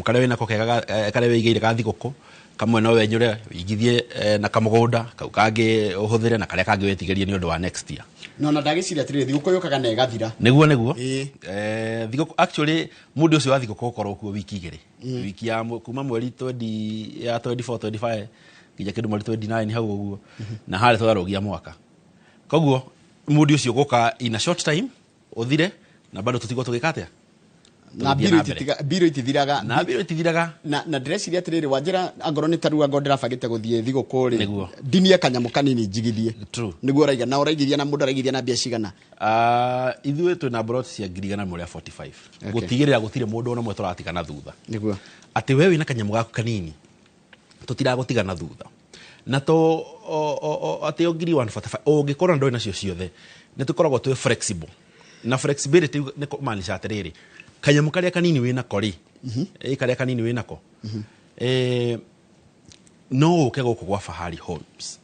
Karĩa wĩnako kega karĩa wĩigĩire ga thigũkũ kamwe no wenyũre wĩigithie na kamũgũnda kau kangĩ ũhũthĩre na karĩa kangĩ wĩtigĩrie nĩ ũndũ wa next year. No na ndagĩciria atĩrĩrĩ, thigũkũ yũkaga na ĩgathira. Nĩguo. Ĩĩ. Thigũkũ actually mũndũ ũcio wa thigũkũ ũkorwo kuo wiki 2, wiki ya kuma mweri 20 ya 24, 25 nginya kĩndũ mweri 29 hau ũguo, na harĩa tũgarũgia mwaka. Koguo mũndũ ũcio gũka in a short time ũthire na bado tũtigwo tũgĩka atĩa? Na Tũgĩthiĩ mbirũ na mbere. Mbirũ itithiraga. Na mbirũ itithiraga. Na ndĩreciria atĩrĩrĩ, wanjĩra angorwo nĩ tarĩu angorwo ndĩrabangĩte gũthiĩ thigũkũ rĩ, Nĩguo. ndinie kanyamũ kanini njigithie. True. Nĩguo ũraiga na ũraigithia na mũndũ araigithia na mbia cigana? Ithuĩ twĩna plot cia 145,000. Gũtigĩrĩra gũtirĩ mũndũ ona ũmwe tũratigana thutha. Atĩ we wĩna kanyamũ gaku kanini tũtiragũtigana thutha na to atĩ o ngiri 145 ũngĩkorwo na ndũrĩ nacio ciothe, nĩ tũkoragwo twĩ flexible, na flexibility nĩ kũmaanisha atĩrĩrĩ, kanyamũ karĩa kanini wĩnako rĩ, karĩa kanini wĩnako, no ũke gũkũ gwa Fahari Homes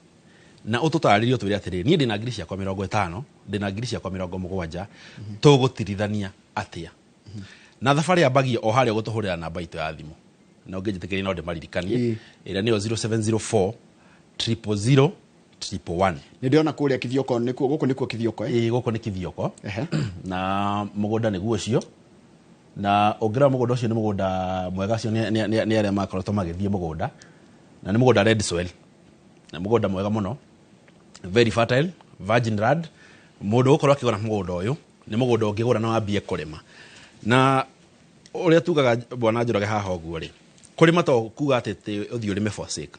na ũtũtarĩrie, ũtwĩre atĩrĩrĩ, niĩ ndĩna ngiri ciakwa 50, ndĩna ngiri ciakwa 70, tũgũtirithania atĩa? Na thabarĩ yambagia o harĩa ũgũtũhũrĩra namba itũ ya thimũ, na ũngĩnjĩtĩkĩria no ndĩmaririkanie, ĩrĩa nĩyo 0704 000 111. Nĩ ndĩrona kũrĩa Kithioko nĩkuo, gũkũ nĩkuo Kithioko, eh? Ĩĩ, gũkũ nĩ Kithioko. Na mũgũnda nĩguo ũcio, na ũngĩrora mũgũnda ũcio nĩ mũgũnda mwega. Acio nĩ arĩa makoretwo magĩthiĩ mũgũnda, na nĩ mũgũnda red soil, na mũgũnda mwega mũno, very fertile virgin land. Mũndũ ũgũkorwo akĩgũra mũgũnda ũyũ nĩ mũgũnda ũngĩgũra na wambie kũrĩma, na ũrĩa tugaga, bwana Njoroge, haha ũguo rĩ, kũrĩma to kuga atĩ ũthiĩ ũrĩme for sake.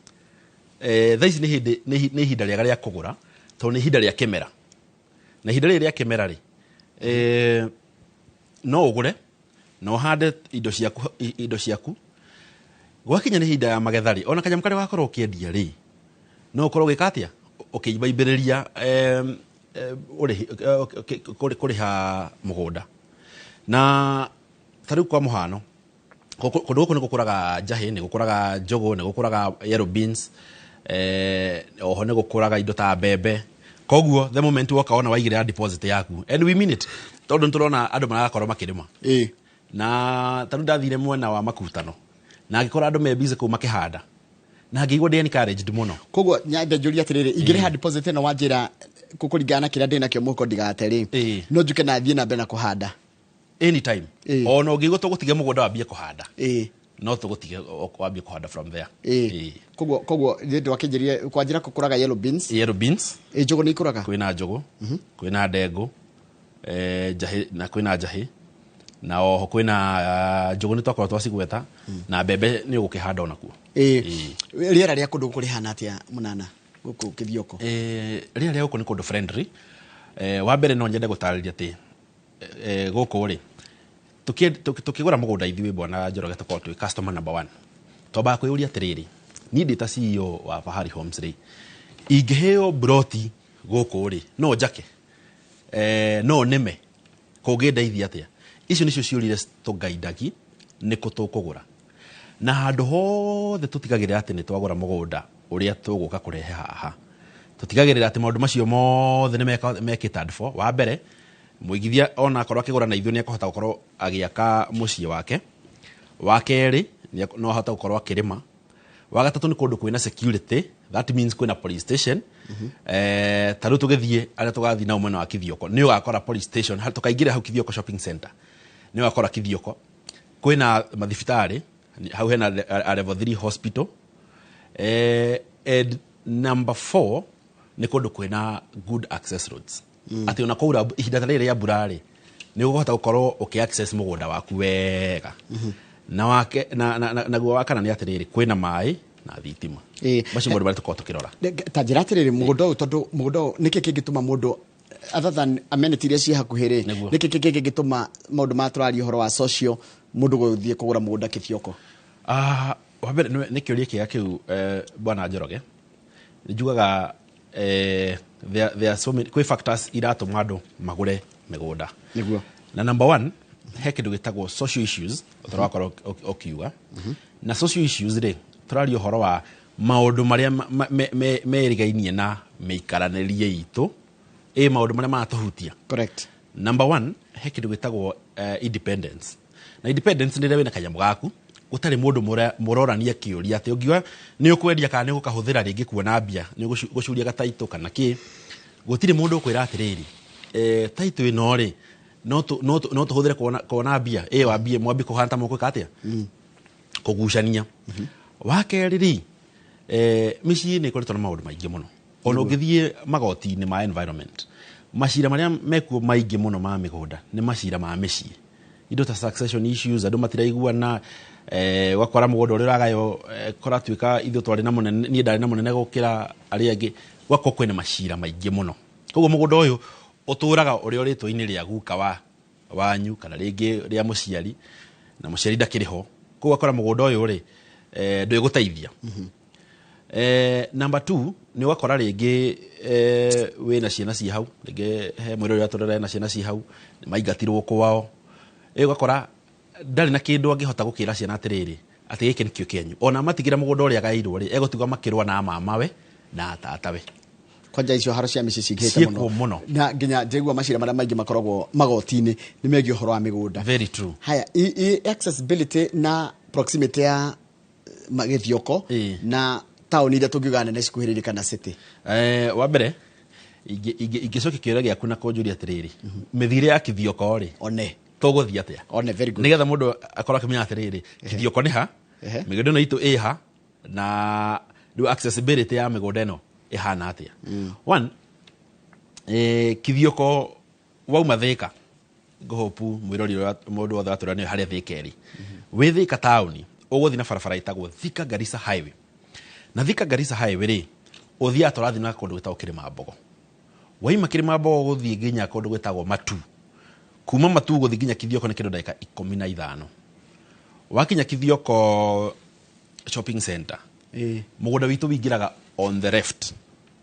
Thaa ici nĩ hĩndĩ nĩ ihinda rĩega rĩa kũgũra tondũ nĩ ihinda rĩa kĩmera, na ihinda rĩrĩ rĩa kĩmera rĩ, no ũgũre na ũhande indo ciaku. Gwakinya nĩ ihinda ya magetha rĩ, ona kanyamũ karĩa wakorwo ũkĩendia rĩ, no ũkorwo ũgĩka atĩa, ũkĩimbaimbĩrĩria ũrĩhi, kũrĩha mũgũnda. Na ta rĩu kwa mũhano, kũndũ gũkũ nĩ gũkũraga njahĩ, nĩ gũkũraga njũgũ, nĩ gũkũraga yellow beans, oho nĩ gũkũraga indo ta mbembe. Koguo the moment woka wona waigĩrĩra deposit yaku, and we mean it, tondũ nĩ tũrona andũ marakorwo makĩrĩma. Na ta rĩu ndathire mwena wa Makutano na ngĩkora andũ me busy kũu makĩhanda, na ngĩigua ndĩ encouraged mũno. Koguo nyambe njũrie atĩrĩrĩ, ingĩrĩha deposit ĩno wanjĩra kũringana na kĩrĩa ndĩ nakĩo mũhuko ndigate rĩ, no njuke na thiĩ na mbere na kũhanda? Anytime. Ona ũngĩigua tũgũtige mũgũnda wambie kũhanda, no tũgũtige wambie kũhanda from there. Ĩĩ. Koguo nĩ ndwakĩnjĩrire kwanjĩra kũkũraga yellow beans. Yellow beans. Ĩ, njũgũ nĩ ikũraga? Kwĩna njũgũ, kwĩna ndengũ, njahĩ, na kwĩna njahĩ, na oho kwĩna njũgũ nĩ twakorwo twacigweta, na mbembe nĩ ũgũkĩhanda onakuo. Ĩĩ. Rĩera rĩa kũndũ gũkũ rĩhana atĩa mũnana, gũkũ Kĩthioko? Rĩera rĩa gũkũ nĩ kũndũ friendly. Wa mbere no nyende gũtarĩria atĩ gũkũ rĩ, tũkĩgũra mũgũnda ithuĩ, bwana Njoroge, tũkorwo twĩ customer number one, twambaga kwĩyũria atĩrĩrĩ, niĩ ndĩ ta CEO wa Fahari Homes rĩ, ingĩheo broti gũkũ rĩ, no njake, no nĩme, kũngĩndeithia atĩa? Icio nĩcio ciũria tũgaindagi nĩkũ tũkũgũra. Na handũ hothe tũtigagĩrĩra atĩ nĩ twagũra mũgũnda ũrĩa tũgũka kũrehe haha, tũtigagĩrĩra atĩ maũndũ macio mothe nĩ me catered for. Wa mbere, mũigithia ona akorwo akĩgũra na ithuĩ nĩ ekũhota gũkorwo agĩaka mũciĩ wake. Wa kerĩ, no ahote gũkorwo akĩrĩma. Wa gatatũ, nĩ kũndũ kwĩna security, that means kwĩna police station. Ta rĩu tũgĩthiĩ arĩa tũgathiĩ nao mwena wa Kithioko, nĩ ũgakora police station tũkaingĩra hau Kithioko shopping center, nĩ ũgakora Kithioko kwĩna mathibitarĩ hau hena a level 3 hospital. And number 4, nĩ kũndũ kwĩna good access roads, atĩ ona kwaura ihinda ta rĩrĩ rĩa mbura rĩ, nĩ ũkũhota gũkorwo ũkĩ access mũgũnda waku wega. Na wake na naguo wa kana nĩ atĩrĩrĩ, kwĩna maĩ na thitima. Macio maũndũ marĩa tũkoragwo tũkĩrora. Ta njĩra atĩrĩrĩ, mũgũnda ũyũ, tondũ mũgũnda ũyũ nĩkĩ kĩngĩtũma mũndũ, other than amenity iria ciĩ hakuhĩ rĩ, nĩkĩ kĩngĩtũma maũndũ maya tũraria ũhoro wa social, mũndũ gũthiĩ kũgũra mũgũnda Kĩthioko? Ah, wa mbere nĩ kĩũria kĩega kĩu, bwana Njoroge. Nĩ njugaga there are so many, kwĩ factors iratũma andũ magũre mĩgũnda. Na number one, he kĩndũ gĩtagwo social issues, tũrakorwo ũkiuga na social issues rĩ, tũraria ũhoro wa maũndũ marĩa merigainie na mĩikaranĩrie itũ, ĩ maũndũ marĩa maratũhutia. Number one, he kĩndũ gĩtagwo independence, na independence nĩ rĩrĩa wĩna kanyamũ gaku. Gũtarĩ mũndũ mũrorania kĩũria atĩ ũngiuga nĩ ũkwendia kana nĩ ũgũkahũthĩra rĩngĩ kuona mbia, nĩ ũgũcuria gataitũ kana kĩ. Gũtirĩ mũndũ ũkwĩra atĩrĩrĩ, taitũ ĩno rĩ, no tũhũthĩre kuona mbia, ĩ wambie mwambie kũhana ta mũgwĩka atĩa, kũgucania. Wa kerĩ rĩ, mĩciĩ nĩ ĩkoretwo na maũndũ maingĩ mũno. Ona ũngĩthiĩ magoti-inĩ ma environment, macira marĩa mekuo maingĩ mũno ma mĩgũnda nĩ macira ma mĩciĩ, indo ta succession issues, andũ matiraiguana, ũgakora mũgũnda ũrĩa ũragaywo, kũratuĩka ithuĩ twarĩ na mũnene, niĩ ndarĩ na mũnene gũkĩra arĩa angĩ, gũgakorwo kwĩna macira maingĩ mũno. Koguo mũgũnda ũyũ ũtũraga ũrĩ o rĩtwa-inĩ rĩa guka wa wanyu kana rĩngĩ rĩa mũciari, na mũciari ndakĩrĩ ho. Koguo ũgakora mũgũnda ũyũ rĩ, ndwĩgũteithia. Number 2, nĩ ũgakora rĩngĩ, wĩna ciana ciĩ hau, rĩngĩ he mwĩrĩ ũrĩa tũrera na ciana ciĩ hau, nĩ maingatirwo kwao. Ũgakora ndarĩ na kĩndũ angĩhota gũkĩra ciana atĩrĩrĩ, atĩ gĩkĩ nĩkĩo kĩanyu. Ona matigĩra mũgũnda ũrĩa agaĩirwo rĩ, egũtigwo makĩrũa na mamawe na tatawe. Kwanja icio haro cia mĩciĩ cingĩhĩte Ciĩkuo mũno. Na nginya njĩgua macira marĩa maingĩ makoragwo magoti-inĩ nĩ megiĩ ũhoro wa mĩgũnda. Very true. Haya, accessibility na proximity ya Gĩthioko na taũni iria tũngiuga nene cikuhĩrĩirie kana city. Wa mbere, ingĩcokia kĩũria gĩaku na kũnjũria atĩrĩrĩ, mĩthiĩre ya Kĩthioko rĩ, One. tũgũthiĩ atĩa? One, very good. Nĩgetha mũndũ akorwo akĩmenya atĩrĩrĩ, Kĩthioko nĩ ha, mĩgũnda ĩno itũ ĩ ha, na rĩu accessibility ya mĩgũnda ĩno ĩhana atĩa. One, Kĩthioko wauma Thĩka, ngũhopu mwĩrori ũrĩa mũndũ wothe watũra nĩwe harĩa Thĩka ĩrĩ. Wĩ Thĩka taũni, ũgũthiĩ na barabara ĩtagwo Thika Garissa Highway. Na Thika Garissa Highway rĩ, ũthiaga tũrathiĩ na kũndũ gwĩtagwo Kĩrĩma Mbogo. Waima Kĩrĩma Mbogo gũthiĩ nginya kũndũ gwĩtagwo Matu. Kuma Matu gũthiĩ nginya Kithioko nĩ kĩndũ ndagĩka 15. Wakinya Kithioko shopping center, mũgũnda witũ wingĩraga on the left.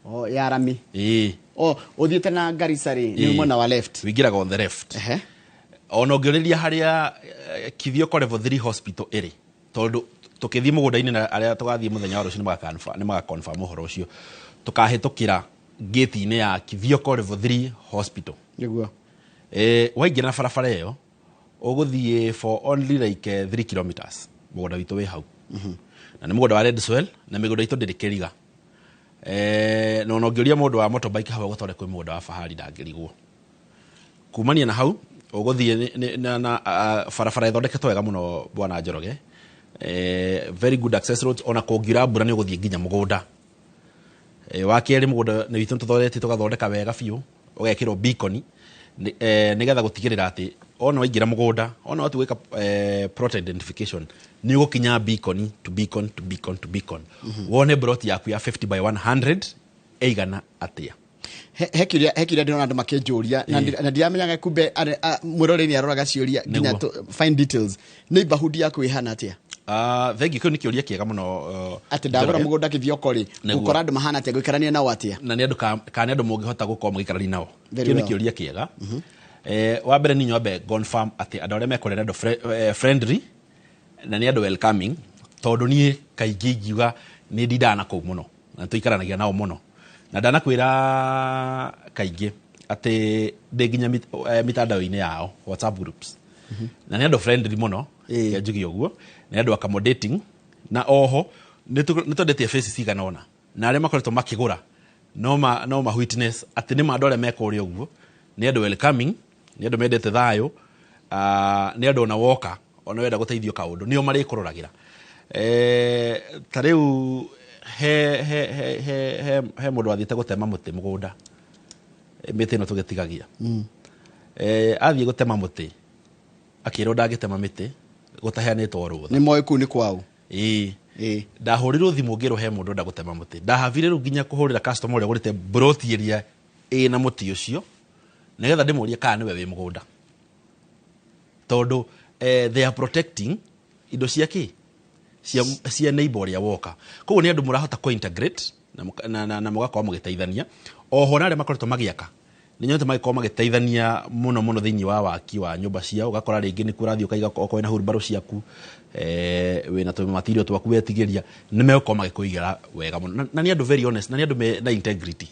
Oh, ya rami. Ĩĩ. Oh, ũthiĩte na Garissa rĩ, nĩ mwena wa left. Wingĩraga on the left. Ona ũngĩũrĩria harĩa Kithioko level 3 hospital ĩrĩ, tondũ tũkĩthiĩ mũgũnda-inĩ na arĩa tũgathiĩ mũthenya wa rũciũ nĩ magaconfirm ũhoro ũcio. Tũkahĩtũkĩra gate-inĩ ya Kithioko level 3 hospital. Nĩguo. Waingĩra na barabara ĩyo, ũgũthiĩ for only like 3 kilometers. Mũgũnda witũ wĩ hau. Na nĩ mũgũnda wa red soil, na mĩgũnda itũ ndĩrĩ kĩriga. Na ona ũngĩũria mũndũ wa motorbike hau agũtware kwĩ mũgũnda wa fahari ndangĩrigwo. Kumania na hau, ũgũthiĩ na barabara ĩthondeketwo wega mũno Bwana Njoroge. Very good access roads, ona kũngiura mbura nĩ ũgũthiĩ nginya mũgũnda. Wa kerĩ mũgũnda nĩ witũ tũthondekete, tũgathondeka wega biũ, ũgekĩrwo beacon, nĩgetha gũtigĩrĩra atĩ ona waingĩra mũgũnda, ona watu gwĩka plot identification, nĩ ũgũkinya beacon to beacon to beacon to beacon. Wone plot yaku ya 50 by 100 ĩigana atĩa. He kĩũria ndĩrona andũ makĩnjũria, na ndiramenyaga kumbe mwĩroreri nĩ aroraga ciũria nginya fine details. Neighborhood yaku ĩhana atĩa? Thengiũ, kĩu nĩ kĩũria kĩega mũno, Atĩ ndagũra Njoroge. mũgũnda Kĩthioko rĩ, Nĩguo. gũkora andũ mahana atĩa, gũikarania nao atĩa? Na nĩ andũ ka nĩ andũ mũngĩhota gũkorwo mũgĩikarania nao. Very Kĩu nĩ well. kĩũria kĩega. Wa mbere niĩ nyambe confirm atĩ andũ arĩa mekũrĩa nĩ andũ friendly na nĩ andũ welcoming, tondũ niĩ kaingĩ ingiuga nĩ ndindaga na kũu mũno na tũikaranagia nao mũno, na ndanakwĩra kaingĩ atĩ ndĩ nginya mitandao-inĩ yao WhatsApp groups, na nĩ andũ friendly mũno. Reke njuge ũguo, nĩ andũ accommodating, na oho nĩ twendetie faces cigana ũna na arĩa makoretwo makĩgũra no ma witness atĩ nĩ ma andũ arĩa me kũrĩa ũguo nĩ andũ welcoming, nĩ andũ mendete thayũ, nĩ andũ ona woka ona wenda gũteithio kaũndũ nĩo marĩkũroragĩra. Ta rĩu he mũndũ wathiĩte gũtema mũtĩ mũgũnda, mĩtĩ ĩno tũgĩtigagia. Athiĩ gũtema mũtĩ akĩrwo ndangĩtema mĩtĩ gũtaheanĩtwo rũtha. Nĩ moĩ kũu nĩ kwao. Ĩĩ. Ndahũrirwo thimũ ngĩrwo he mũndũ ũrenda gũtema mũtĩ. Ndahavire rĩu nginya kũhũrĩra customer ũrĩa ũgũrĩte broti ĩrĩa ĩna mũtĩ ũcio, nĩgetha ndĩmũrie kana nĩwe wĩ mũgũnda, tondũ they are protecting indo cia kĩ cia neighbor ũrĩa woka. Koguo nĩ andũ mũrahota kũ-integrate na mũgakorwo mũgĩteithania. Oho na arĩa makoretwo magĩaka nĩ nyonete magĩkorwo magĩteithania mũno mũno thĩinĩ wa waki wa nyũmba ciao. Ũgakora rĩngĩ nĩkuo ũrathiĩ ũkaiga okorwo wĩna hurumbarũ ciaku, wĩna tũmatirio twaku wetigĩria, nĩ megũkorwo magĩkũigĩra wega mũno. Na nĩ andũ very honest, na nĩ andũ me na integrity.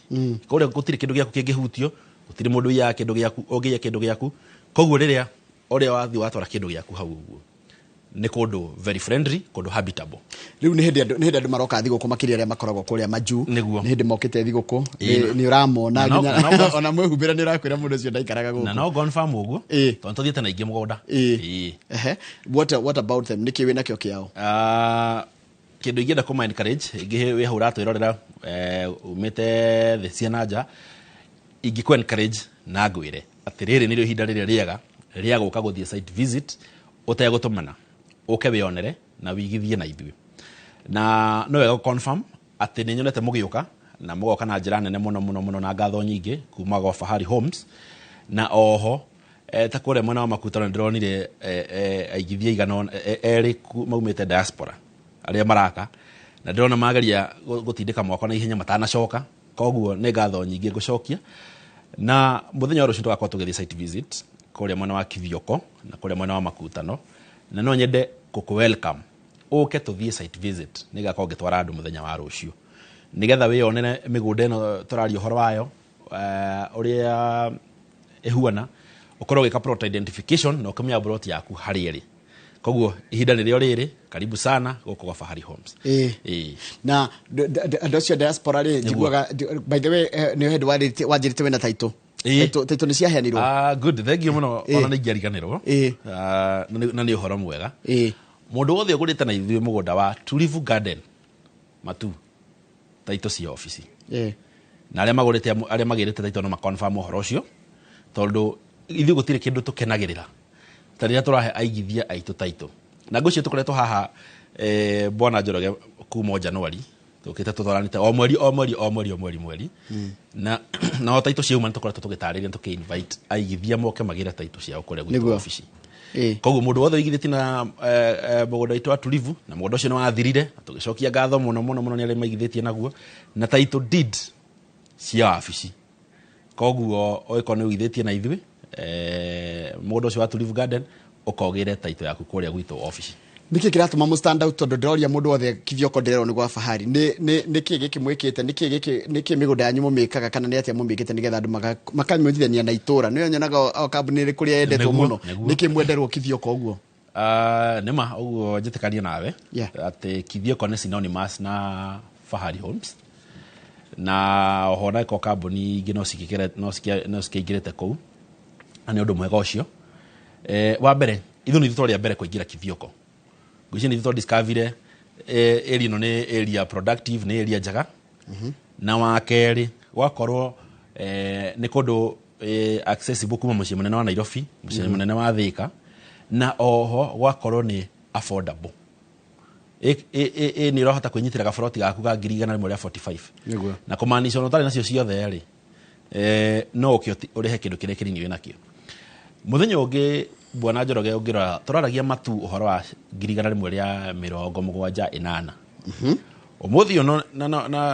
Kũrĩa gũtirĩ kĩndũ gĩaku kĩngĩhutio, gũtirĩ mũndũ ũiyaga kĩndũ gĩaku, ũngĩiya kĩndũ gĩaku. Koguo rĩrĩa ũrĩa wathiĩ watwara kĩndũ gĩaku hau ũguo, Nĩ kũndũ very friendly, kũndũ habitable. Rĩu nĩ hĩndĩ andũ maroka thigũkũ, makĩria arĩa makoragwo kũrĩa majuu. Nĩguo. Nĩ hĩndĩ mokĩte thigũkũ. Ĩĩ. Nĩ ũramona Na nginya ona mwĩhumbĩra nĩ ũrakwĩra mũndũ ũcio ndaikaraga na gũkũ. No confirm ũguo, tondũ tũthiĩte na ingĩ mũgũnda. Ĩĩ. Ehe. What about them? Nĩkĩ wĩ nakĩo kĩao? Ah, kĩndũ ingĩenda kũma encourage ingĩ wĩ hau ũratwĩrorera, umĩte thĩ cia na nja, ingĩkũ encourage na ngwĩre atĩ rĩrĩ nĩrĩo ihinda rĩrĩa rĩega rĩa gũka gũthiĩ site visit ũtegũtũmana, ũke wĩonere na wigithie na ithuĩ. Na no wega confirm atĩ nĩ nyonete mũgĩũka na mũgoka na njĩra nene mũno mũno mũno, na ngatho nyingĩ kuma gwa Fahari Homes. Na oho ta kũrĩa mwena wa Makutano nĩ ndĩronire aigithia igana erĩ maumĩte diaspora arĩa maraka, na ndĩrona mageria gũtindĩka mwako na ihenya matanacoka. Koguo nĩ ngatho nyingĩ ngũcokia. Na mũthenya wa rũciũ tũgakorwo tũgĩthiĩ site visit kũrĩa mwena wa Kithioko na kũrĩa mwena wa Makutano, na no nyende gũkũ welcome ũke tũthiĩ site visit. Nĩ ngakorwo ngĩtwara andũ mũthenya wa rũciũ nĩgetha wĩyonere mĩgũnda ĩno tũraria ũhoro wayo, ũrĩa ĩhuana, ũkorwo ũgĩka plot identification na ũkĩmenya plot yaku harĩa ĩrĩ. Koguo ihinda nĩrĩo rĩrĩ, karibu sana gũkũ gwa Fahari Homes. Ĩĩ. Na andũ acio diaspora rĩ, njiguaga by the way, nĩ hĩndĩ wanjĩrĩte wĩna title. Title nĩ ciaheanirwo? Ah, good, thank you mũno. Ona nĩ ingĩariganĩrwo. Ah, na nĩ ũhoro mwega. Mũndũ wothe ũgũrĩte na ithuĩ mũgũnda wa Tulivu Garden Matu, title cia obici, na arĩa magũrĩte, arĩa magĩrĩte title no maconfirm ũhoro ũcio, tondũ ithuĩ gũtirĩ kĩndũ tũkenagĩrĩra ta rĩrĩa tũrahe aigithia aitũ title. Na ngwĩciria tũkoretwo haha, bwana Njoroge, kuma o January, tũkĩte tũtwaranĩte o mweri o mweri o mweri o mweri mweri, na o title ciauma nĩ tũkoretwo tũgĩtarĩria, tũkĩ invite aigithia moke magĩre title ciao kũrĩa gwitũ obici. Koguo mũndũ wothe ũigithĩtie na mũgũnda witũ wa Tulivu, na mũgũnda ũcio nĩ wathirire, na tũgĩcokia ngatho mũno mũno mũno nĩ arĩa maigithĩtie naguo na title deed cia wabici. Koguo ũgĩkorwo nĩ ũigithĩtie na ithuĩ mũgũnda ũcio wa Tulivu Garden, ũkogĩre title yaku kũrĩa gwitũ obici. Nĩkĩ kĩratũma mũ stand out? Tondũ ndĩroria mũndũ wothe Kithioko, ndĩrerwo nĩ gwa Fahari. Nĩ kĩ gĩkĩ mwĩkĩte? Nĩkĩ gĩkĩ? Nĩkĩ mĩgũnda yanyu mũmĩkaga, kana nĩ atĩa mũmĩkĩte nĩgetha andũ makamenyithania na itũra? Nĩyo nyonaga o kambuni ĩrĩ kũrĩa yendetwo mũno. Nĩkĩ mwenderwo Kithioko ũguo? Nĩma ũguo njĩtĩkanie nawe atĩ Kithioko nĩ synonymous na Fahari Homes, na oho na ĩkorwo kambuni ingĩ no cikĩingĩrĩte kũu, na nĩ ũndũ mwega ũcio. Wa mbere, ithuĩ nĩ ithuĩ twarĩ a mbere kũingĩra Kithioko. Ngwĩciria nĩ ithuĩ twadiscoverire area ĩno nĩ area productive, nĩ area njega. Na wa kerĩ, gwakorwo nĩ kũndũ accessible kuma mũciĩ mũnene wa Nairobi, mũciĩ mũnene wa Thika, na oho gwakorwo nĩ affordable. Nĩ ũrahota kwĩnyitĩra gaburoti gaku ka 145,000. Na kũmaanisha ona ũtarĩ nacio ciothe rĩ, no ũke ũrĩhe kĩndũ kĩrĩa kĩnini wĩ nakĩo. Mũthenya ũngĩ, bwana Njoroge, ũngĩrora tũraragia Matu ũhoro wa 178,000. Ũmũthĩ ũyũ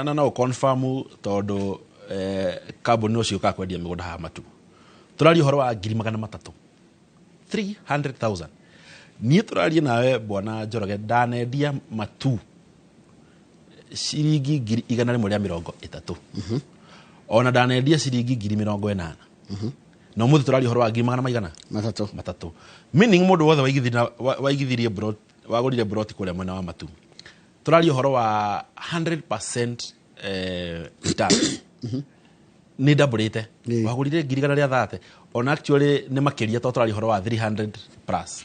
na no confirm, tondũ kambuni no ciũkaga kwendia mĩgũnda haha Matu, tũraria ũhoro wa 300,000, 300,000. Niĩ tũraria nawe, bwana Njoroge, ndanendia Matu ciringi 130,000, ona ndanendia ciringi 80,000, na ũmũthĩ tũraria ũhoro wa ngiri magana maigana? Matatũ. Matatũ. Meaning mũndũ wothe waigithirie wagũrire broti kũrĩa mwena wa Matu, tũraria ũhoro wa 100% return, nĩ ndambũrĩte. Wagũrire 130,000, ona actually nĩ makĩria, tondũ tũraria ũhoro wa 300 plus.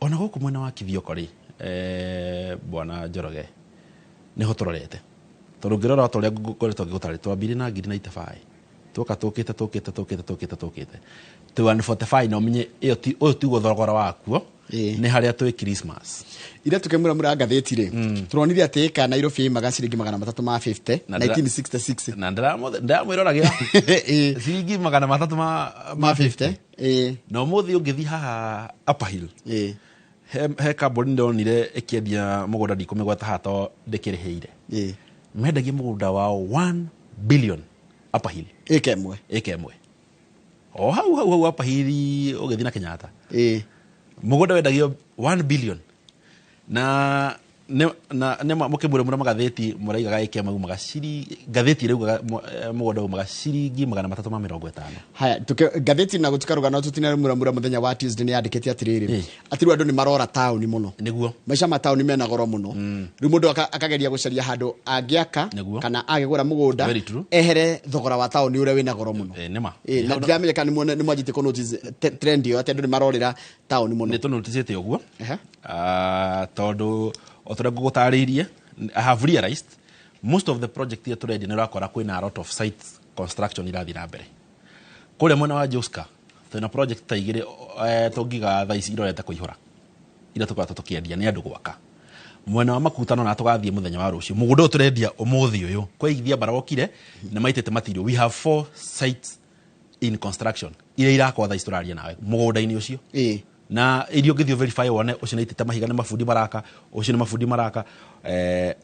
Ona gũkũ mwena wa Kithioko rĩ, bwana Njoroge, nĩho tũrorete, tondũ ũngĩrora ta ũrĩa ngoretwo ngĩgũtarĩria, twambire na 95,000, twoka tũkĩte tũkĩte tũkĩte tũkĩte tũkĩte to 145, na ũmenye ĩyo ũyũ tiguo thogora wakuo. Nĩ harĩa twĩ Christmas. Ira tukĩmũra mũra ngathĩti rĩ, tũronire atĩ ĩka Nairobi imaga ciringi 350. Na 1966. Na ndĩramwĩroragĩra ciringi magana matatũ ma ma 50, ĩĩ. Na ũmũthĩ ũngĩthiĩ haha Upper Hill, he kambuni ndonire ĩkĩendia mũgũnda, ndikũmĩgweta haha to ndĩkĩrĩhĩire. Mendagia mũgũnda wao 1 billion Upper Hill. Ĩka ĩmwe? Ĩka ĩmwe, o hau hau hau Upper Hill ũgĩthiĩ na Kenyatta. Mũgũnda wendagio 1 billion na Na nĩ mũkĩmũrĩmũra magathĩti mũraigaga ĩkĩa maumaga ngathĩti ĩraugaga mũgũnda umaga ciringi 350. Haya, ngathĩti na gũtuka rũgano tũtinarũmuramura mũthenya wa Tuesday nĩ yandĩkĩte atĩrĩrĩ, atĩ rĩu andũ nĩ marora taũni mũno. Maica ma taũni mena goro mũno. Rĩu mũndũ akageria gũcaria handũ angĩaka kana agĩgũra mũgũnda Very true. ehere thogora wa taũni ũrĩa wĩna goro mũno. Nĩma. Na ndiramenya kana nĩ mwanjĩtie kũ notice trend ĩyo atĩ andũ nĩ marorĩra taũni mũno. Nĩ tũnoticĩte ũguo. Ah, tondũ o ta ũrĩa ngũgũtarĩirie, I have realized most of the project iria tũrendia nĩ ũrakora kwĩna a lot of site construction irathiĩ na mbere kũrĩa mwena wa Joska. Twĩna project ta igĩrĩ, tũngiga thaa ici irorete kũihũra, iria tũkoretwo tũkĩendia nĩ andũ gwaka mwena wa Makutano, na tũgathiĩ mũthenya wa rũciũ. Mũgũnda ũyũ tũrendia ũmũthĩ ũyũ kwa igithia barokire na maitĩte material. We have four sites in construction iria irakwa thaa ici tũraria nawe mũgũnda-inĩ ũcio. Na iria ũngĩthiĩ verify wone ũcio nĩ aitĩte mahiga, nĩ mabundi maraka, ũcio nĩ mabundi maraka,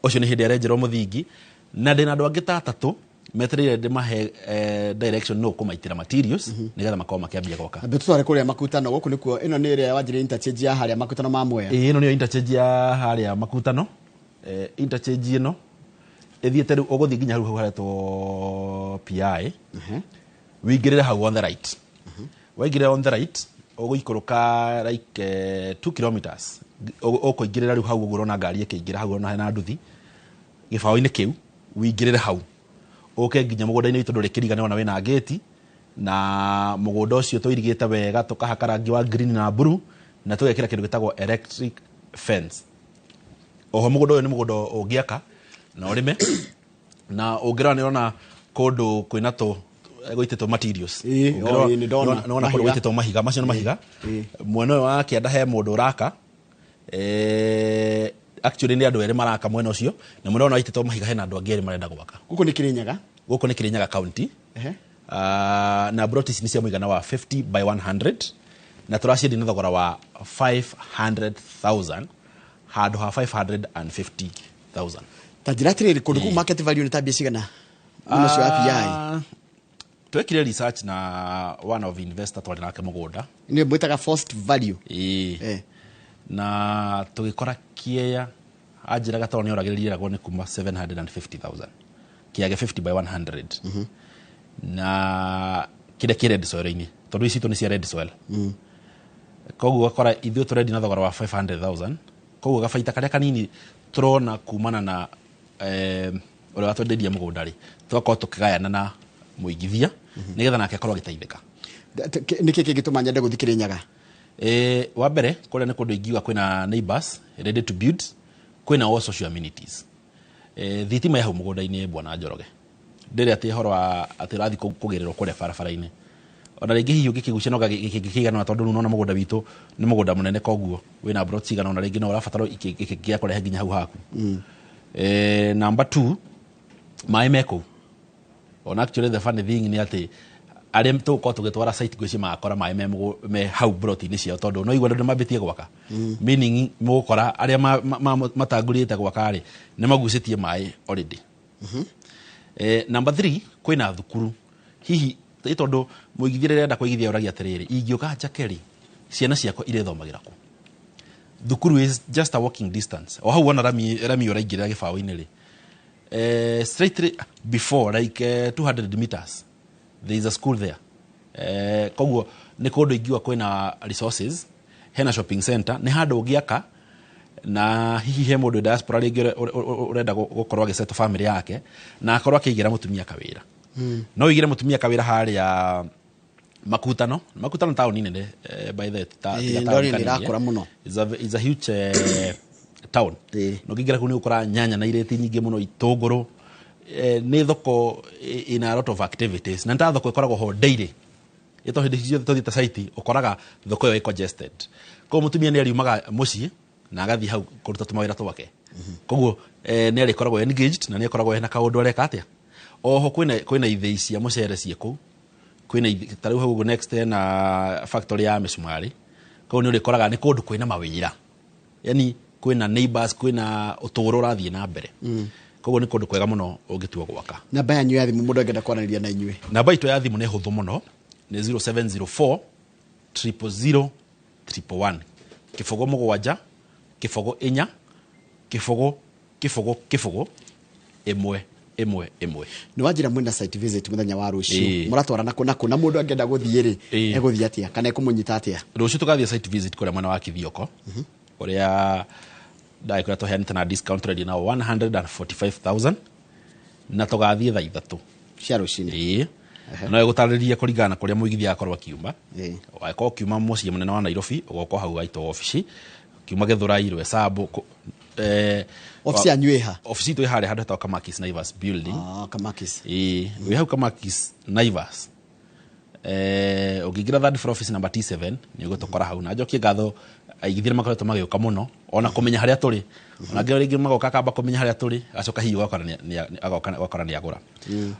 ũcio nĩ hĩndĩ arenjerwo mũthingi, na ndĩna andũ angĩ ta atatũ metereire ndĩmahe direction no kũmaitĩra materials nĩgetha makorwo makĩambia gwaka. Ambe tũtware kũrĩa Makutano. Gũkũ nĩkuo ĩno nĩ ĩrĩa wanjĩrĩ interchange ya harĩa Makutano ma Mwea. Ĩĩ, ĩno nĩyo interchange ya harĩa Makutano. Interchange ĩno ĩthiĩte rĩu ũgũthiĩ nginya hau haretwo PI, wĩingĩrĩre hau on the right. Waingĩrĩra on the right ũgũikũrũka like 2 kilometers, ũkũingĩrĩra rĩu hau ũguo ũrona ngari ĩkĩingĩra hau, ũrona hena nduthi gĩbaũ-inĩ kĩu, wĩingĩrĩre hau ũke nginya mũgũnda-inĩ witũ. Ndũrĩ kĩriga, nĩwona wĩna ngĩti na mũgũnda ũcio tũirigĩte wega, tũkahaka rangi wa green na blue na tũgekĩra kĩndũ gĩtagwo electric fence. Oho mũgũnda ũyũ nĩ mũgũnda ũngĩaka na ũrĩme, na ũngĩrora nĩ ũrona kũndũ kwĩna tũ gũitĩtwo materials. Ũngĩrora- Ĩĩ, nĩ ndona. Nĩwona kũndũ Mahiga. gũitĩtwo mahiga, macio nĩ mahiga. Mwena ũyũ wa kĩanda he mũndũ ũraka, actually nĩ andũ erĩ maraka mwena ũcio, na mwena ũyũ waitĩtwo mahiga hena andũ angĩ erĩ marenda gwaka. Gũkũ nĩ Kĩrĩnyaga. Gũkũ nĩ Kĩrĩnyaga County. Na plot ici nĩ cia mũigana wa 50 by 100 na tũraciendia na thogora wa 500,000 handũ ha 550,000. Ta njĩra atĩrĩrĩ, kũndũ kũu market value nĩ ta mbia cigana mwena ũcio wa PI? Ah, twekire research na one of investor twarĩ nake mũgũnda. Nĩ mwĩtaga first value? Ĩĩ. Na tũgĩkora kĩea anjĩraga tondũ nĩ oragĩrĩria ĩragwo nĩ kuma 750,000 kĩage 50 by 100 na kĩrĩa kĩ red soil-inĩ, tondũ ici citũ nĩ cia red soil. Koguo ũgakora ithuĩ tũrendia na thogora wa 500,000, koguo gabaita karĩa kanini tũrona kumana na ũrĩa watwenderia mũgũnda rĩ, tũgakorwo tũkĩgayana na mũigithia nĩgetha nake akorwo agĩteithĩka. Nĩkĩ kĩngĩtũma nyende gũthiĩ Kĩrĩnyaga? Wa mbere kũrĩa nĩ kũndũ ingiuga kwĩna neighbors ready to build, kwĩna all social amenities. Thitima ya hau mũgũnda-inĩ, bwana Njoroge, ndĩrĩ atĩ ũhoro wa atĩ ũrathiĩ kũgĩrĩrwo kũrĩa barabara-inĩ. Ona rĩngĩ hihi ũngĩkĩgucia no gĩkĩigana, tondũ rĩu nona mũgũnda witũ nĩ mũgũnda mũnene, koguo wĩna plot cigana ona rĩngĩ no ũrabatara gĩkĩ gĩa kũrehe nginya hau haku. Number two, maĩ me kũu. Ona actually the funny thing nĩ atĩ arĩa tũgũkorwo tũgĩtwara site ngwĩciria magakora maĩ me hau plot-inĩ ciao, tondũ no igua andũ mambĩtie gwaka, meaning mũgũkora arĩa matangurĩte gwaka rĩ, nĩ magucĩtie maĩ already. Number three, kwĩna thukuru. Hihi ĩ tondũ mũigithia rĩrĩa arenda kũigithia ũragia atĩrĩrĩ, ingĩũka njake rĩ, ciana ciakwa irĩthomagĩra kũ? Thukuru is just a walking distance. O hau wona rami ũraingĩrĩra gĩbaũ-inĩ rĩ, straightly before like 200 meters there is a school there. Koguo nĩ kũndũ ingiuga kwĩna resources, hena shopping center, nĩ handũ ũngĩaka na hihi he mũndũ diaspora rĩngĩ ũrenda gũkorwo agĩsettle family yake na akorwo akĩigĩra mũtumia kawĩra. No ũigĩre mũtumia kawĩra harĩa Makutano. Makutano taũni nene, by the way, Ĩĩ, tiga ndona taũni nĩ kanini, ĩrakũra mũno. It's a huge town. Na ũngĩingĩra kũu nĩ ũgũkora nyanya na irĩti nyingĩ mũno, itũngũrũ. Nĩ thoko ina a lot of activities na nĩ ta thoko ĩkoragwo ho daily. Ĩto hĩndĩ ciothe tũthiĩte site ũkoraga thoko ĩyo ĩ congested, koguo mũtumia nĩ ariumaga mũciĩ na agathiĩ hau kũruta tũmawĩra twake. Koguo nĩ arĩkoragwo engaged na nĩ akoragwo ena kaũndũ areka atĩa. Oho kwĩna ithĩi cia mũcere ciĩ kũu, kwĩna ta rĩu hau ũguo next hena factory ya mĩcumarĩ. Koguo nĩ ũrĩkoraga nĩ kũndũ kwĩna mawĩra, yani kwĩna neighbors, kwĩna ũtũũro ũrathiĩ na mbere. Koguo nĩ kũndũ kwega mũno ũngĩtua gwaka. Namba yanyu ya thimũ mũndũ angĩenda kwaranĩria na inyuĩ? Namba itũ ya thimũ nĩ hũthũ mũno, nĩ 0704 000 111, 0 7 0 0 4 Kĩbũgũ kĩbũgũ kĩbũgũ ĩmwe ĩmwe ĩmwe. Nä wanjä mwä na site visit må wa rå Ĩĩ. cio må ratwarana kå na kå na må ndå angä enda gå thiä rä Ĩĩ. egå thiä atä a kana ekå må nyita atä a? Rũciũ tũgathiĩ site visit kũrĩa mwena wa Kithioko, kũrĩa ndagĩkũrĩa tũheanĩte na discount tũrendia nao 145,000, na tũgathiĩ thaa 3 cia rå cinä. Ĩĩ, no ĩgũtarĩria kũringana na kũrĩa mũigithia akorwo akiuma. Ĩĩ. Angĩkorwo ũkiuma mũciĩ mũnene wa Nairobi, ũgoka hau gaitũ obici, kiuma Gĩthũrai, Rwesambu, Obici yanyu ĩ ha? Obici itũ ĩ harĩa handũ hetagwo Kamakis Naivas building. Ah, Kamakis. Ĩĩ, wĩ hau Kamakis Naivas, ũngĩingĩra third floor office number T7 nĩ ũgũtũkora hau. Na njokie ngatho aigithia nĩ makoretwo magĩũka mũno ona kũmenya harĩa tũrĩ, ona angĩ rĩngĩ magoka akamba kũmenya harĩa tũrĩ, agacoka hihi ũgakora agoka ũgakora nĩ agũra.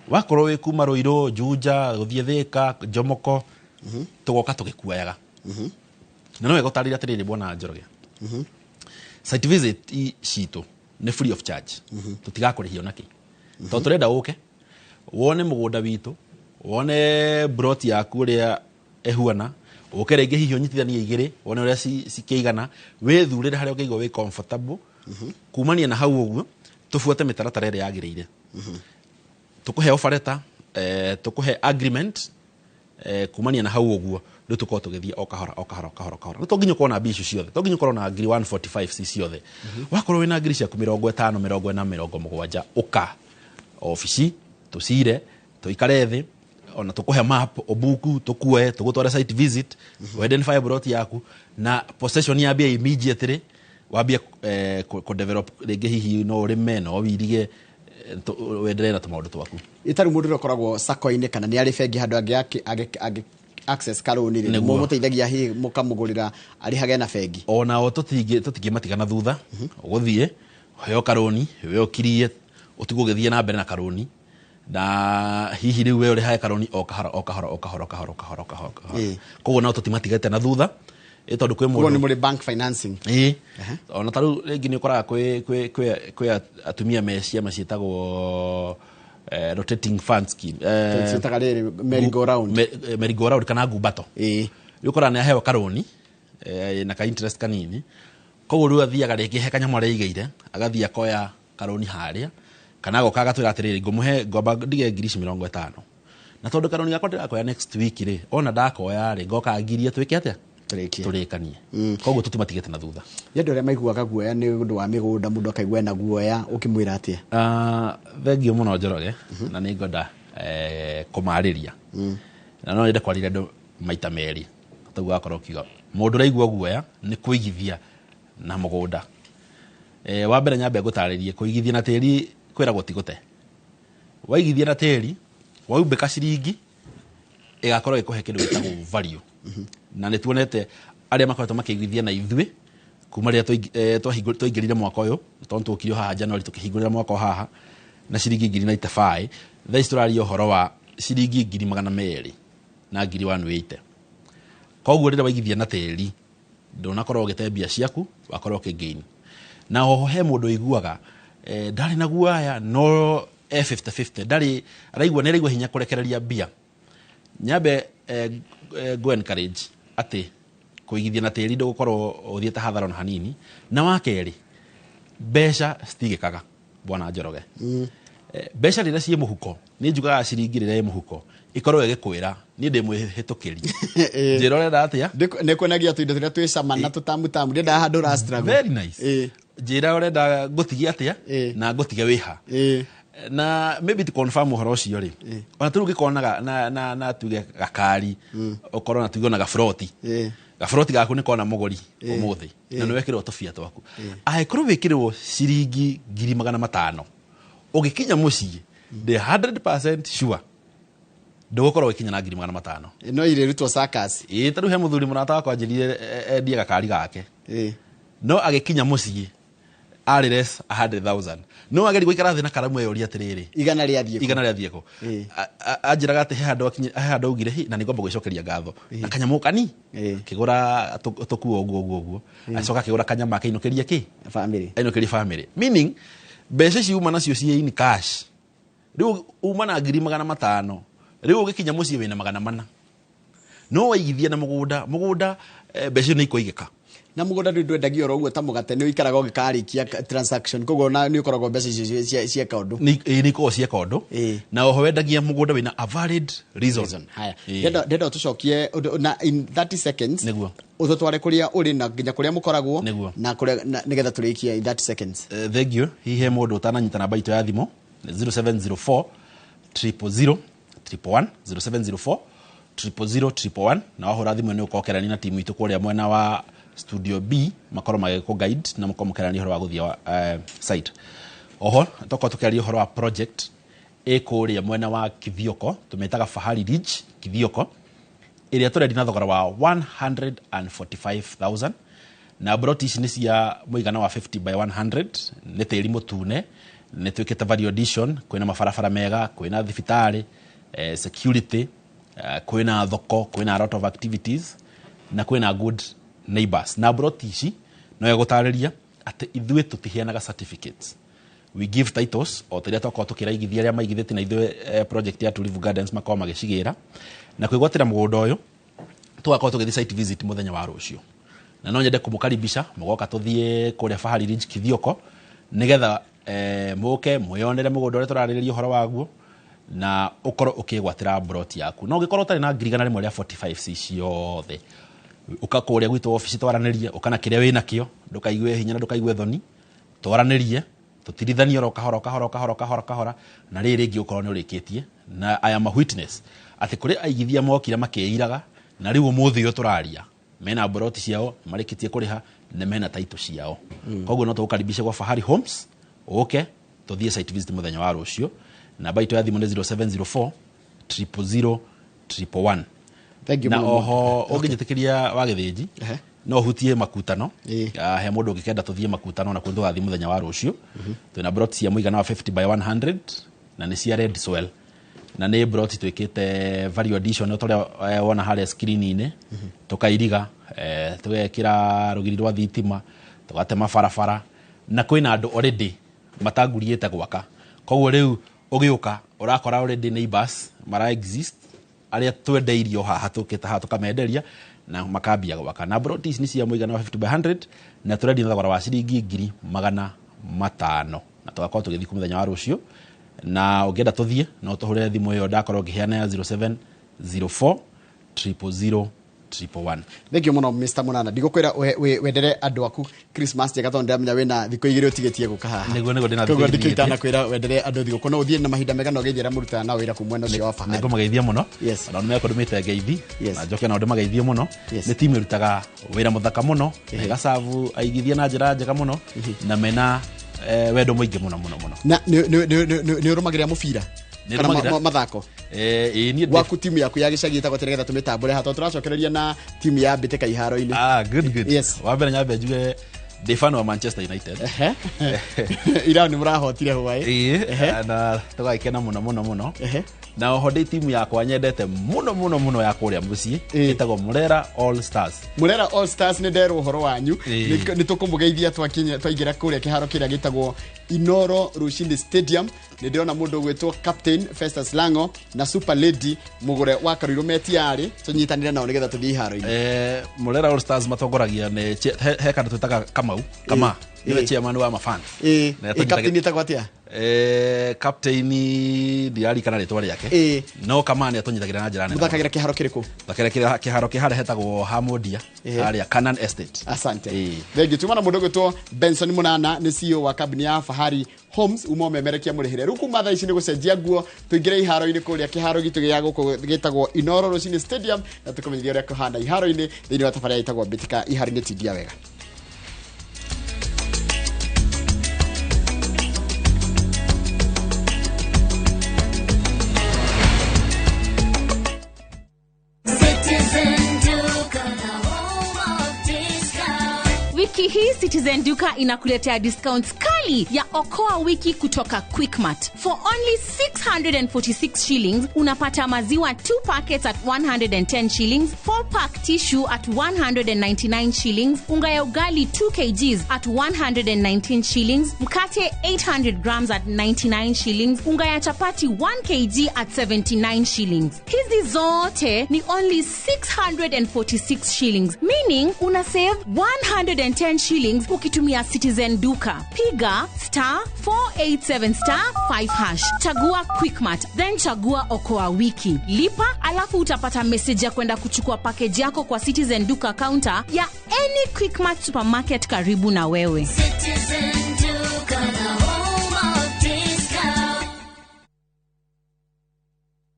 Wakorwo wĩ kuma Rũirũ, Juja, gũthiĩ Thĩka, Njomoko, tũgoka tũgĩkuoyaga. Na no wega ũtarĩria atĩrĩrĩ, bwana Njoroge, site visit citũ nĩ free of charge, tũtigakũrĩhia ona kĩ, tondũ tũrenda ũke wone mũgũnda witũ, wone broti yaku ũrĩa ĩhuana, ũke rĩngĩ hihi ũnyitithanie igĩrĩ, wone ũrĩa cikĩigana, wĩthurĩre harĩa ũngĩigua wĩ comfortable. Kumania na hau ũguo, tũbuate mĩtaratara ĩrĩa yagĩrĩire, tũkũhe offer letter, tũkũhe agreement. Kumania na hau ũguo, rĩu tũkorwo tũgĩthiĩ o kahora o kahora o kahora o kahora. No to nginya ũkorwo na mbia icio ciothe, to nginya ũkorwo na ngiri 145 ci ciothe. Wakorwo wĩna ngiri ciaku 50, 40, 70, ũka obici tũcire, tũikare thĩ, ona tũkũhe map, ũbuku, tũkuoe tũgũtware site visit, identify plot yaku na possession yambie immediately, wambie kũ develop rĩngĩ, hihi no ũrĩme, no wĩirige, wendelee na tũmaũndũ twaku. Ĩtarĩ mũndũ ũrĩa ũkoragwo sako-inĩ kana nĩ arĩ bengi handũ angĩ access karũni rĩ, Nĩguo. mũmũteithagia hihi mũkamũgũrĩra arĩhage na bengi? Onao tũtingĩmatigana thutha. Ũgũthiĩ ũheo karũni, we ũkirie, ũtigwo ũgĩthiĩ na mbere na karũni, na hihi rĩu we ũrĩhage karũni o kahora o kahora o kahora o kahora o kahora o kahora o kahora. Koguo nao tũtimatigĩte na thutha, ĩ tondũ kwĩ Koguo nĩ mũndũ mũrĩ bank financing? Ĩĩ, ona ta rĩu rĩngĩ nĩ ũkoraga kwĩ atumia me ciama ciĩtagwo rotating fund scheme, Ciĩtaga rĩrĩ merry go round. Merry go round kana ngumbato. Rĩu ũkoraga nĩ aheo karũni na ka interest kanini, koguo rĩu athiaga rĩngĩ he kanyamũ areigĩire, agathiĩ akoya karũni harĩa, kana agoka agatwĩra atĩrĩrĩ, ngũmũhe, ngwamba ndige ngiri ici 50, na tondũ karũni gakwa ndĩrakoya next week rĩ, ona ndakoya rĩ, ngoka ngirie twĩke atĩa? Tũrĩkie. Tũrĩkanie. Koguo tũtimatigĩte na thutha. Nĩ andũ arĩa maiguaga guoya nĩ ũndũ wa mĩgũnda, mũndũ akaigua ena guoya, ũkĩmwĩra atĩa? Thengiũ mũno Njoroge, na nĩ ngwenda kũmarĩria, na no nyende kwarĩria andũ maita merĩ. Toguo wakorwo ũkiuga mũndũ ũraigua guoya nĩ kũigithia na mũgũnda, wa mbere nyambe ngũtarĩrie, kũigithia na tĩri kwĩragwo ti gũte. Waigithia na tĩri, waumbĩka ciringi ĩgakorwo ĩkũhe kĩndũ gĩtagwo value, na nĩ tuonete arĩa makoretwo makĩigithia na ithuĩ kuma rĩrĩa twaingĩrire mwaka ũyũ, tondũ twokire o haha January tũkĩhingũrĩra mwaka o haha na ciringi ngiri 95. Thaa ici tũraria ũhoro wa ciringi ngiri 200 na ngiri 180. Koguo rĩrĩa waigithia na tĩri, ndũnakorwo ũgĩte mbia ciaku, wakorwo ũkĩgain. Na oho he mũndũ ũiguaga ndarĩ na guoya, no e 50-50, ndarĩ araigua nĩ araigua hinya kũrekereria mbia, nyambe go encourage atĩ kũigithia na tĩri ndũgũkorwo ũthiĩte hathara ona hanini. Na wa kerĩ, mbeca citigĩkaga, bwana Njoroge. Mbeca rĩrĩa ciĩ mũhuko, nĩ njugaga ciringi rĩrĩa ĩ mũhuko ĩkorwo ĩgĩkwĩra niĩ ndĩ mwĩhĩtũkĩri, njĩra ũrenda atĩa. Nĩ kuonagia tũindo tũrĩa twĩ cama na tũtamutamu, ndĩendaga handũ ũra struggle. Very nice. Njĩra ũrenda ngũtigie atĩa na ngũtige wĩha. Na maybe to confirm ũhoro ũcio rĩ, ona tũrĩu gĩkonaga na tuge gakari, ũkorwo na tuge ona gaburoti, gaburoti gaku nĩ kona mũgũri ũmũthĩ, na nĩ wekĩrwo tũbia twaku, angĩkorwo wĩkĩrwo ciringi 500,000, ũgĩkinya mũciĩ ndĩ 100% sure ndũgũkorwo ũgĩkinya na 500,000. No irĩrutwo circus. Ĩĩ, ta rĩu he mũthuri mũrata wakwa anjĩrire endie gakari gake, no agĩkinya mũciĩ arĩ less 100,000. No ageri gũikara thĩ na karamu eyũria atĩrĩrĩ, igana rĩathiĩ kũ? Igana rĩathiĩ kũ? Anjĩraga atĩ he handũ he handũ augire, "Hi, na nĩngwamba gwĩcokeria ngatho na kanyamũ kani." Akĩgũra tũkuo ũguo ũguo ũguo, acoka akĩgũra kanyama, akĩinũkĩria kĩ? Family. Ainũkĩria family, meaning mbeca ici uma nacio ciĩ in cash. Rĩu uma na 500,000, rĩu ũgĩkinya mũciĩ wĩna 400. No waigithia na mũgũnda, mbeca icio nĩ ikũigĩka. Na mũgũnda ndũ ndwendagio oro ũguo ta mũgate, nĩ ũikaraga ũgĩkarĩkia transaction, koguo na nĩ ũkoragwo mbeca icio cieka ũndũ. Nĩ ikoragwo cieka ũndũ. Na oho wendagia mũgũnda wĩna a valid reason. Reason. Haya, ndenda tũcokie ũndũ na in 30 seconds. Nĩguo. Ũtũtware kũrĩa ũrĩ na nginya kũrĩa mũkoragwo. Nĩguo. Na kũrĩa nĩgetha tũrĩkie in 30 seconds. Thank you. Hihi he mũndũ ũtananyita namba itũ ya thimũ 0704 000 111, 0704 000 111, na wahũra thimũ nĩ ũkorwo ũkĩarania na timu itũ kũrĩa mwena wa studio B, makorwo magĩkũ guide na makorwo mũkĩarania ũhoro wa gũthiĩ site. Oho tokorwo tũkĩaria ũhoro wa project ĩ kũrĩa mwena wa Kithioko, tũmĩtaga Fahari Ridge Kithioko, ĩrĩa tũrendia na thogora wa 145,000, na broti ici nĩ cia mũigana wa 50 by 100, nĩ tĩri mũtune, nĩ twĩkĩte value addition, kwĩna mabarabara mega, kwĩna thibitarĩ, security, kwĩna thoko, kwĩna a lot of activities na kwĩna good neighbors. Na broti ici no egũtarĩria atĩ ithuĩ tũtiheanaga certificates, we give titles o ta iria twakorwo tũkĩraigithia arĩa maigithĩtie na ithuĩ project ya Tulivu Gardens makorwo magĩcigĩra na kwĩgwatĩra mũgũnda ũyũ. Tũgakorwo tũgĩthiĩ site visit mũthenya wa rũciũ, na no nyende kũmũkaribisha mũgoka tũthiĩ kũrĩa Fahari Ridge Kithioko, nĩgetha mũke mwĩyonere mũgũnda ũrĩa tũrarĩrĩria ũhoro waguo na ũkorwo ũkĩgwatĩra broti yaku. No ũngĩkorwo ũtarĩ na 145,000 ci ciothe, ũka kũrĩa gwitũ obici twaranĩrie, ũka na kĩrĩa wĩnakĩo, ndũkaigue hinya na ndũkaigue thoni, twaranĩrie, tũtirithanie oro kahora kahora kahora kahora kahora, na rĩrĩ rĩngĩ ũkorwo nĩ ũrĩkĩtie. Na I am a witness atĩ kũrĩ aigithia mokire makĩiraga, na rĩu ũmũthĩ ũyũ tũraria mena broti ciao, marĩkĩtie kũrĩha na mena title ciao. Koguo no tũgũkaribisha gwa Fahari Homes, ũke tũthiĩ site visit mũthenya wa rũciũ. Namba itũ ya thimũ nĩ 0704 000 111. Thank you Na mũno. oho ũngĩnjĩtĩkĩria wa gĩthĩnji, no hutie makutano. He mũndũ ũngĩkenda tũthiĩ makutano na kuo tũgathiĩ mũthenya wa rũciũ. Twĩna broti cia mũigana wa 50 by 100 na nĩ cia red soil, na nĩ broti twĩkĩte value addition o ta ũrĩa wona harĩa screen-inĩ, tũkairiga, tũgekĩra rũgiri rwa thitima, tũgatema barabara, na kwĩna andũ already matangurĩte gwaka. Koguo rĩu ũgĩũka ũrakora already neighbors mara exist arĩa twendeirio haha, tũkĩte haha tũkamenderia na makambia gwaka. Na broti ici nĩ cia mũigana wa 50 by 100 na tũrendia na thogora wa ciringi 500,000, na tũgakorwo tũgĩthiĩ kũ mũthenya wa rũciũ. Na ũngĩenda tũthiĩ no tũhũrĩre thimũ ĩyo ndakorwo ngĩheana ya 0704 000 111. Thank you mũno Mr. Munana. Ndigũkwĩra wendere andũ aku Christmas njega, tondũ ndĩramenya wĩna thikũ igĩrĩ ũtigĩtie gũka haha. Nĩguo, ndĩna thikũ Koguo igĩrĩ ndikĩo ndigĩtie. itanakwĩra wendere andũ thigũkũ, no ũthiĩ na mahinda mega na ũgeithie arĩa mũrutaga nao wĩra kuu mwena ũcio wa Fahari. Nĩngũmageithia mũno. Yes. Ona nĩmekũndũmĩte ngeithi. Yes. Na njoke nao ndĩmageithie mũno. Yes. Nĩ timu ĩrutaga wĩra mũthaka mũno na ĩgacabu aigithia na njĩra njega mũno na mena wendo mũingĩ mũno mũno mũno. Na nĩ ũrũmagĩrĩra mũbira Nĩ kana nũmagĩrĩra. mathako? Ĩĩ, niĩ Gwaku timu yaku ya gĩcagi ĩtagwo atĩa, nĩgetha tũmĩtambũre haha, tondũ tũracokereria na timu ya mbĩtĩka iharo-inĩ? Ah, good, good. Yes. Wa mbere nyambe njuge ndĩ fan wa Manchester United. Ira nĩ mũrahotire hwaĩ. Ĩĩ, na tũgagĩkena mũno mũno mũno. Na oho ndĩ timu yakwa nyendete mũno mũno mũno ya kũrĩa mũciĩ, ĩtagwo Murera All Stars. Murera All Stars, nĩ nderwo ũhoro wanyu. Ĩĩ. Nĩ tũkũmũgeithia twakinya twaingĩra kũrĩa kĩharo kĩrĩa gĩtagwo Inoro Rushindi Stadium. Nĩ ndĩrona mũndũ ũgwĩtwo Captain Festus Lango na Super Lady mũgũre wa Karuirũ metiarĩ tũnyitanĩre nao nĩgetha tũthiĩ iharo-inĩ. Murera All Stars matongoragia nĩ he kandũ twĩtaga Kamau Kama, nĩwe chairman wa mafans. Na Captain ĩtagwo atĩa? Captain ndirarikana rĩtwa rĩake, no Kama nĩ atũnyitagĩra na njĩra nene. Mũthakagĩra kĩharo kĩrĩkũ? Thakĩra kĩharo kĩ harĩa hetagwo Hamondia, harĩa Canaan Estate. Asante. Ĩĩ. Thengi. Tuma na mũndũ ũgwĩtwo Benson Munana, nĩ CEO wa kambuni ya Fahari Homes, uma ũmemerekia mũrĩhĩre. Rĩu kuma thaa ici nĩ gũcenjia nguo tũingĩre iharo-inĩ kũrĩa kĩharo gitũ gĩa gũkũ gĩtagwo Inoro Rushini Stadium, na tũkũmenyithia ũrĩa kũhana iharo-inĩ thĩinĩ wa tabarĩra ĩtagwo mbĩtĩka iharo-inĩ. Tindia wega. Citizen Duka, the home of discount. Wiki hii Citizen Duka inakuletea discounts kali ya Okoa Wiki kutoka Quickmart. For only 646 shillings unapata maziwa 2 packets at 110 shillings, 4 pack tissue at 199 shillings, unga ya ugali 2 kgs at 119 shillings, mkate 800 grams at 99 shillings, unga ya chapati 1 kg at 79 shillings. Hizi zote ni only 646 shillings, meaning una save 110 shillings ukitumia Citizen Duka. Piga star 487 star 5 hash, chagua Quickmart, then chagua Okoa Wiki, lipa, alafu utapata message ya kwenda kuchukua package yako kwa Citizen Duka counter ya any Quickmart supermarket karibu na wewe. Citizen.